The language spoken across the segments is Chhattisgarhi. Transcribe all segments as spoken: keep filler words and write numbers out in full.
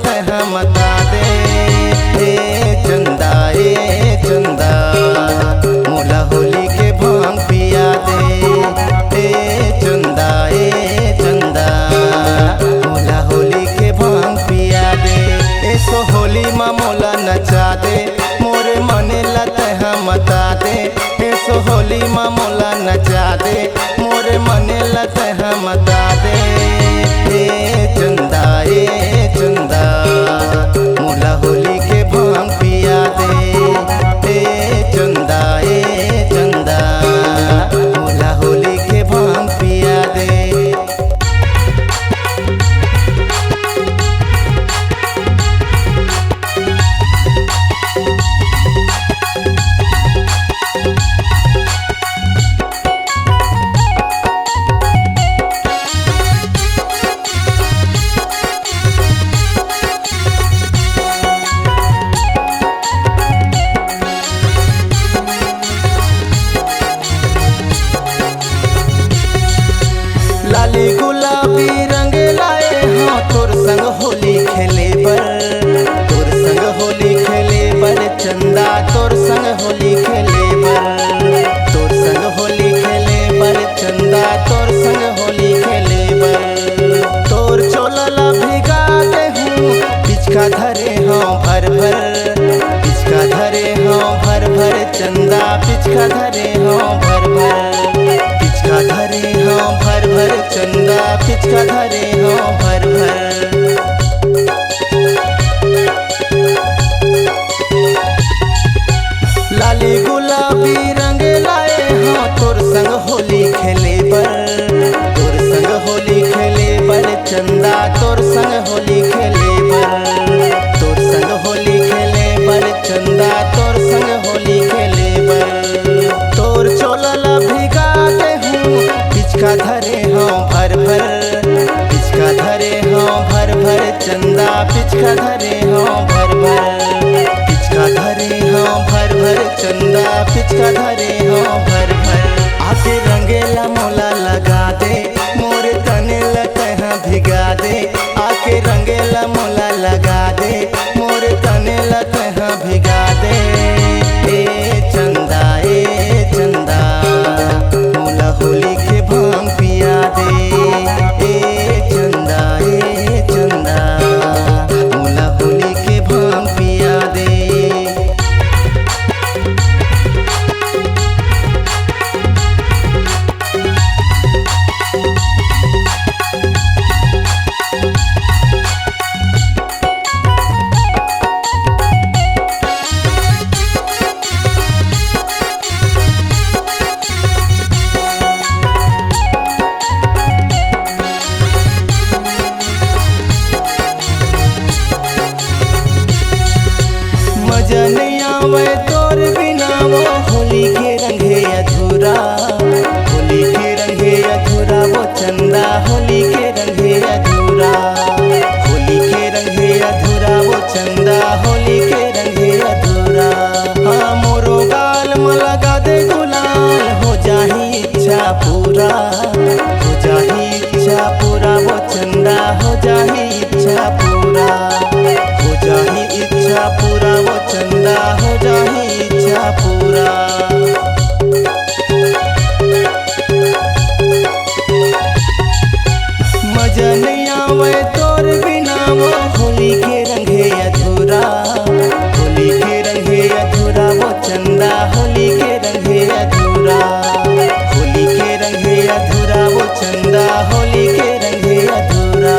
तैं ह मता दे, ए चंदा, ए चंदा, मोला होली के भांग पिया दे। ए चंदा, ए चंदा, मोला होली के भांग पिया दे। एसो होली मा मोला नचा दे, मोरे मने ला तैं ह मता दे। एसो होली मा मोला नचा दे, मोरे मने ला तैं ह मता दे। ए चंदा, ए चंदा, मोला होली के भांग पिया दे। ए चंदा, ए चंदा, मोला होली के भांग पिया दे। लाली गुलाबी रंग लाए हँव तोर संग होली खेले बर, तोर संग होली खेले बर चंदा, तोर संग होली खेले बर, तोर संग होली खेले बर चंदा, तोर संग होली खेले बर। तोर चोला ला भिगा देहूँ, पिचका धरे हँव भर भर, पिचका धरे हँव भर भर चंदा, पिचका धरे हँव भर भर, पिचका धरे हँव भर भर चंदा, पिचका धरे हँव भर भर। लाली गुलाबी रंग लाए हँव तोर संग होली खेले बर, तोर संग होली खेले बर चंदा, तोर संग होली खेले बर, तोर संग होली खेले बर चंदा, तोर संग होली खेले बर। तोर चोला ला भिगा देहूँ, पिचका धरे हँव भर भर, पिचका धरे हँव भर भर चंदा, पिचका धरे हँव भर भर, पिचका धरे हँव भर भर चंदा, पिचका धरे हँव भर भर। आके रंगे ला मोला लगा दे, मोरे तने ला तैं ह भिगा दे। आके रंगे ला मोला लगा दे, मोरे तने ला तैं ह भिगा दे। ए चंदा, ए चंदा, मोला होली के भांग पिया दे। ए चंदा, ए चंदा, मोला होली के भांग पिया दे। मजा नइ आवय तोर बिना, वो होली के रंग हे अधूरा, होली के रंग हे अधूरा, वो चंदा होली के रंग हे अधूरा, होली के रंग हे अधूरा, वो चंदा होली के रंग हे अधूरा। हाँ, मोरो गाल म लगा दे गुलाल, हो जाही इच्छा पूरा, हो जाही इच्छा पूरा, वो चंदा हो जाही इच्छा पूरा, हो जाही इच्छा पूरा, वो चंदा हो जाही इच्छा पूरा। मजा नइ आवय तोर बिना, वो होली के रंग हे अधूरा, होली के रंग हे अधूरा, वो चंदा होली के रंग हे अधूरा, होली के रंग हे अधूरा, वो चंदा होली के रंग हे अधूरा।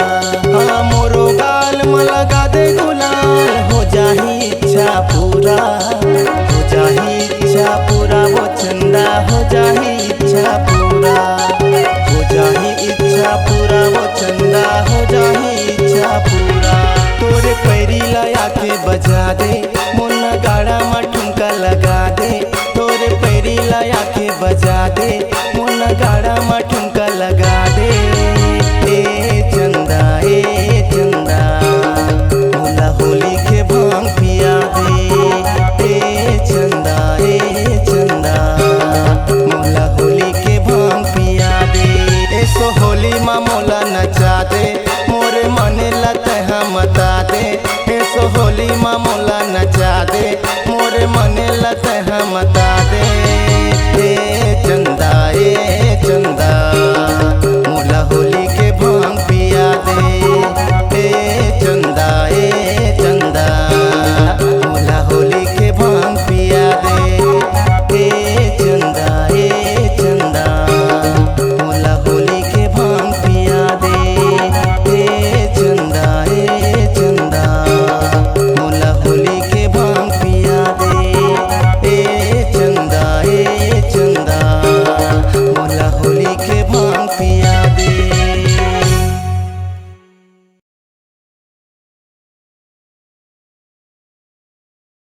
हाँ, मोरो गाल म लगा दे गुलाल, हो जाही इच्छा पूरा, हो जाही इच्छा पूरा, वो चंदा हो जाही इच्छा पूरा, हो जाही इच्छा पूरा, वो चंदा हो जाही इच्छा पूरा। तोरे पैरी ला आके बजा दे, मोर नगाड़ा म ठुमका लगा दे। तोरे पैरी ला आके बजा दे, मोर नगाड़ा म ठुमका लगा दे। ए चंदा, ए चंदा, मोला होली के भांग पिया दे। ए चंदा, ए चंदा, मोला होली के भांग पिया दे। एसो होली मा मोला नचा दे, मोरे मने ला तैं ह मता दे। टोली मा मोला नचा दे, मोरे मने ला तैं हा मता